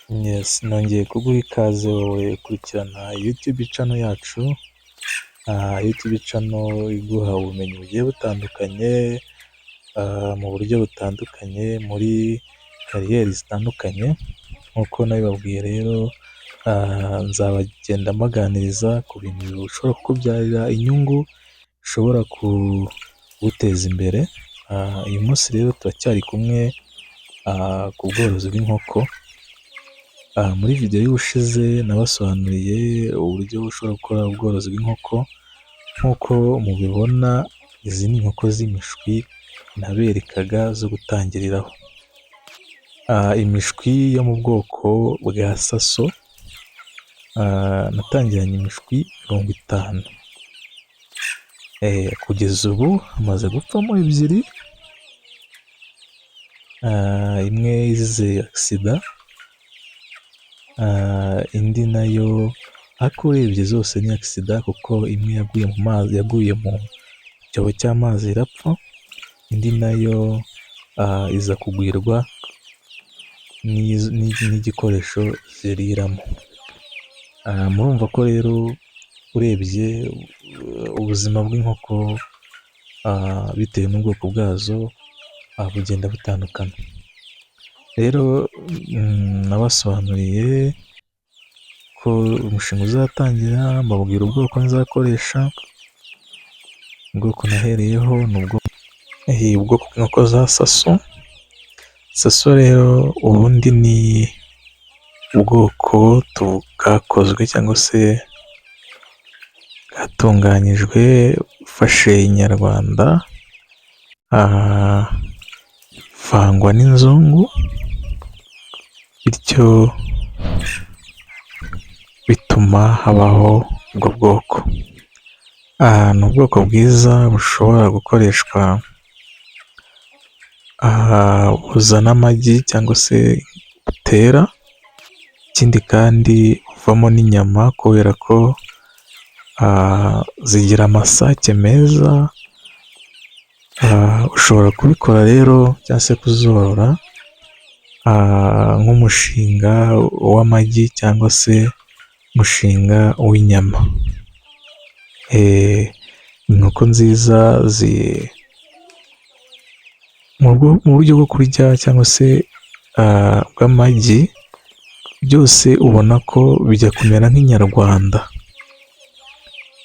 Yes, nongeye kuguha ikaze wowe ukurikirana YouTube channel yacu, YouTube channel iguha ubumenyi bugiye butandukanye, mu buryo butandukanye, muri kariyeri zitandukanye. Nk'uko nabibabwiye rero, nzabagenda mbaganiriza ku bintu bishobora kukubyarira inyungu, bishobora kuguteza imbere. Uyu munsi rero turacyari kumwe ku bworozi bw'inkoko. Muri video y'ubushize nabasobanuriye uburyo ushobora gukora ubworozi bw'inkoko. Nk'uko mubibona, izi ni inkoko z'imishwi naberekaga zo gutangiriraho. Imishwi yo mu bwoko bwa saso, natangiranye imishwi 50. Kugeza ubu hamaze gupfamo ebyiri, imwe izize accident, indi nayo, ariko urebye zose ni accident, kuko imwe yaguye mu mazi, yaguye mu cyobo cy'amazi irapfa, indi nayo iza kugwirwa n'igikoresho ziriramo. Murumva ko rero urebye ubuzima bw'inkoko bitewe n'ubwoko bwazo bugenda butandukana. Rero nabasobanuriye ko umushinga uzatangira, mbabwira ubwoko nzakoresha. Ubwoko nahereyeho ni ubwoko bw'inkoko za saso. Saso rero ubundi ni ubwoko bwakozwe cyangwa se bwatunganyijwe ufashe inyarwanda ivangwa n'inzungu, bityo bituma habaho ubwo bwoko. Ni ubwoko bwiza bushobora gukoreshwa, buzana amagi cyangwa se butera, ikindi kandi buvamo n'inyama kubera ko zigira amasake meza. Ushobora kubikora rero cyangwa se kuzorora nk'umushinga w'amagi cyangwa se umushinga w'inyama. Inkoko nziza mu buryo bwo kurya cyangwa se bw'amagi, byose ubona ko bijya kumera nk'inyarwanda.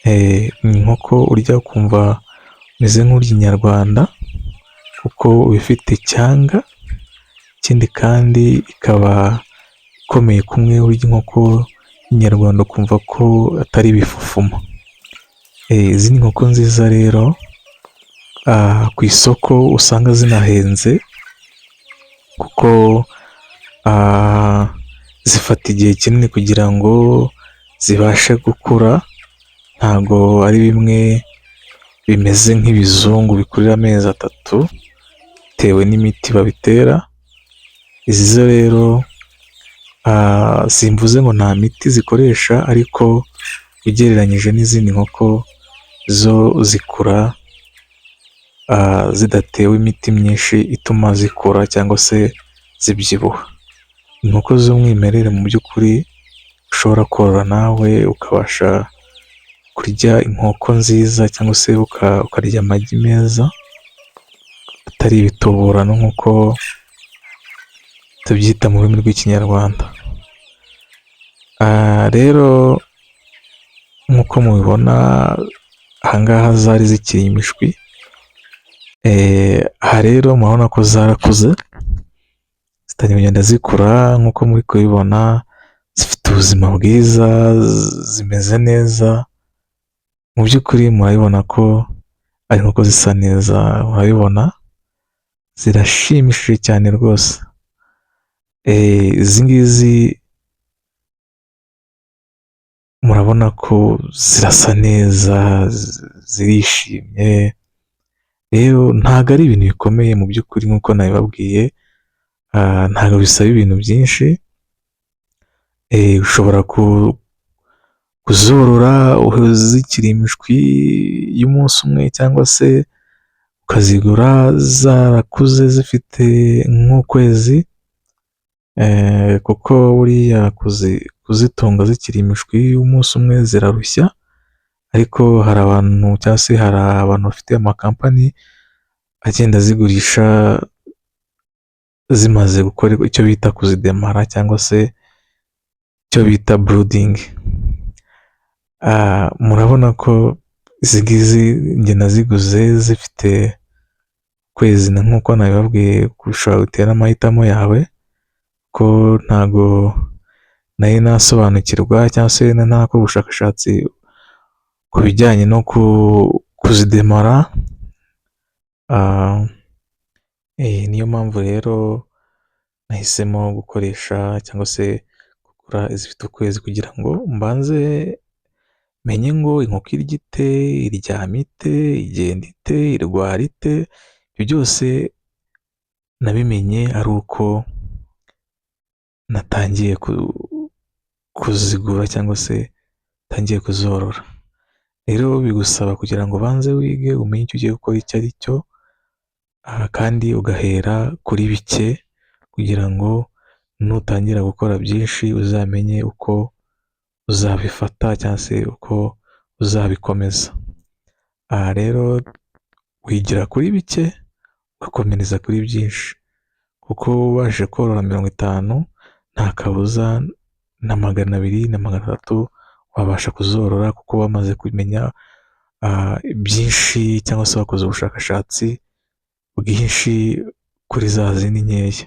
Ni inkoko urya ukumva umeze nk'urya inyarwanda kuko iba ifite icyanga, ikindi kandi ikaba ikomeye kumwe urya inkoko y'inyarwanda ukumva ko atari ibifufuma. Izi ni inkoko nziza rero ku isoko usanga zinahenze kuko zifata igihe kinini kugira ngo zibashe gukura, ntabwo ari bimwe bimeze nk'ibizungu bikurira amezi 3 bitewe n'imiti babitera. Izi zo rero simvuze ngo nta miti zikoresha, ariko ugereranyije n'izindi nkoko zo zikura zidatewe imiti myinshi ituma zikura cyangwa se zibyibuha. Inkoko z'umwimerere mu by'ukuri ushobora korora nawe ukabasha kurya inkoko nziza cyangwa se ukarya amagi meza atari ibituburano nk'uko tubyita mu rurimi rw'Ikinyarwanda. Rero nk'uko mubibona aha ngaha zari zikiri imishwi, aha rero murabona ko zarakuze, zitangiye kugenda zikura nk'uko muri kubibona, zifite ubuzima bwiza, zimeze neza, mu by'ukuri murabibona ko ari inkoko zisa neza, murabibona zirashimishije cyane rwose. Izi ngizi murabona ko zirasa neza, zirishimye, rero ntabwo ari ibintu bikomeye mu by'ukuri nk'uko nabibabwiye, ntabwo bisaba ibintu byinshi, ushobora kuzorora zikiri imishwi y'umunsi umwe cyangwa se ukazigura zarakuze zifite nk'ukwezi. Kuko buriya kuzitunga zikiri imishwi y'umunsi umwe zirarushya, ariko hari abantu cyangwa se hari abantu bafite amakampani agenda azigurisha zimaze gukora icyo bita kuzidemara cyangwa se icyo bita brooding. Murabona ko izi ngizi njye naziguze zifite ukwezi, nk'uko nabibabwiye, ushobora bitewe n'amahitamo yawe, ko ntago nari nasobanukirwa cyangwa se ntarakora ubushakashatsi ku bijyanye no kuzidemara, niyo mpamvu rero nahisemo gukoresha cyangwa se kugura izifite ukwezi kugira ngo mbanze menye ngo inkoko irya ite, iryama ite, igenda ite, irwara ite, ibyo byose nabimenye ari uko natangiye kuzigura cyangwa se ntangiye kuzorora. Rero bigusaba kugira ngo ubanze wige umenye icyo ugiye gukora icyo ari cyo, kandi ugahera kuri bike kugira ngo nutangira gukora byinshi uzamenye uko uzabifata cyangwa se uko uzabikomeza. Aha rero wigira kuri bike ugakomereza kuri byinshi, kuko ubashije korora 50 nta kabuza na 200 na 300 wabasha kuzorora, kuko wamaze kumenya byinshi cyangwa se wakoze ubushakashatsi bwinshi kuri za zindi nkeya.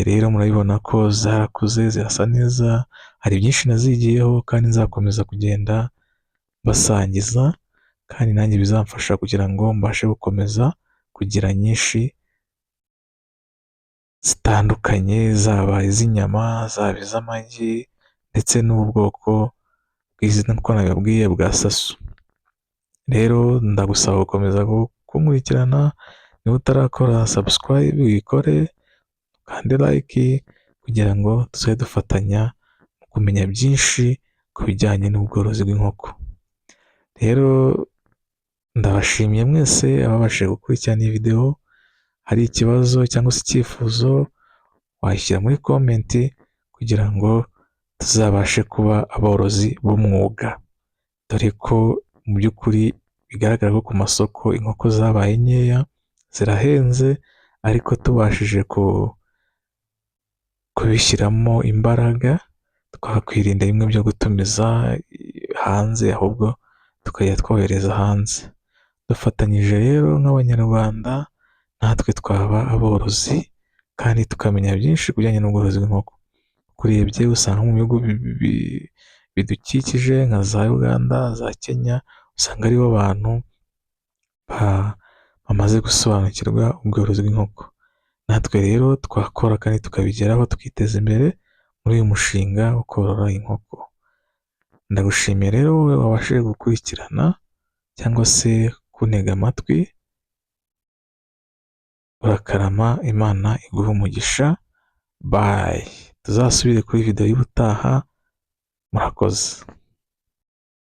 Rero murabibona ko zarakuze zirasa neza, hari byinshi nazigiyeho kandi nzakomeza kugenda mbasangiza, kandi nanjye bizamfasha kugira ngo mbashe gukomeza kugira nyinshi zitandukanye, zaba iz'inyama, zaba iz'amagi ndetse n'ubwoko bw'izi nk'uko nabibabwiye bwa sasu. Rero ndagusaba gukomeza kunkurikirana, niba utarakora subscribe uyikore, ukande like kugira ngo tuzajye dufatanya mu kumenya byinshi ku bijyanye n'ubworozi bw'inkoko. Rero ndabashimiye mwese ababashije gukurikirana iyi videwo, hari ikibazo cyangwa se icyifuzo washyira muri comment kugira ngo tuzabashe kuba aborozi b'umwuga, dore ko mu by'ukuri bigaragara ko ku masoko inkoko zabaye nkeya, zirahenze, ariko tubashije kubishyiramo imbaraga twakwirinda bimwe byo gutumiza hanze, ahubwo tukajya twohereza hanze. Dufatanyije rero nk'Abanyarwanda natwe twaba aborozi kandi tukamenya byinshi ku bijyanye n'ubworozi bw'inkoko. Urebye usanga mu bihugu bidukikije nka za Uganda, za Kenya, usanga aribo bantu bamaze gusobanukirwa ubworozi bw'inkoko. Natwe rero twakora kandi tukabigeraho tukiteza imbere muri uyu mushinga wo korora inkoko. Ndagushimiye rero wowe wabashije gukurikirana cyangwa se kuntega amatwi, urakarama, Imana iguhe umugisha, bye. Tuzasubire kuri videwo y'ubutaha, murakoze.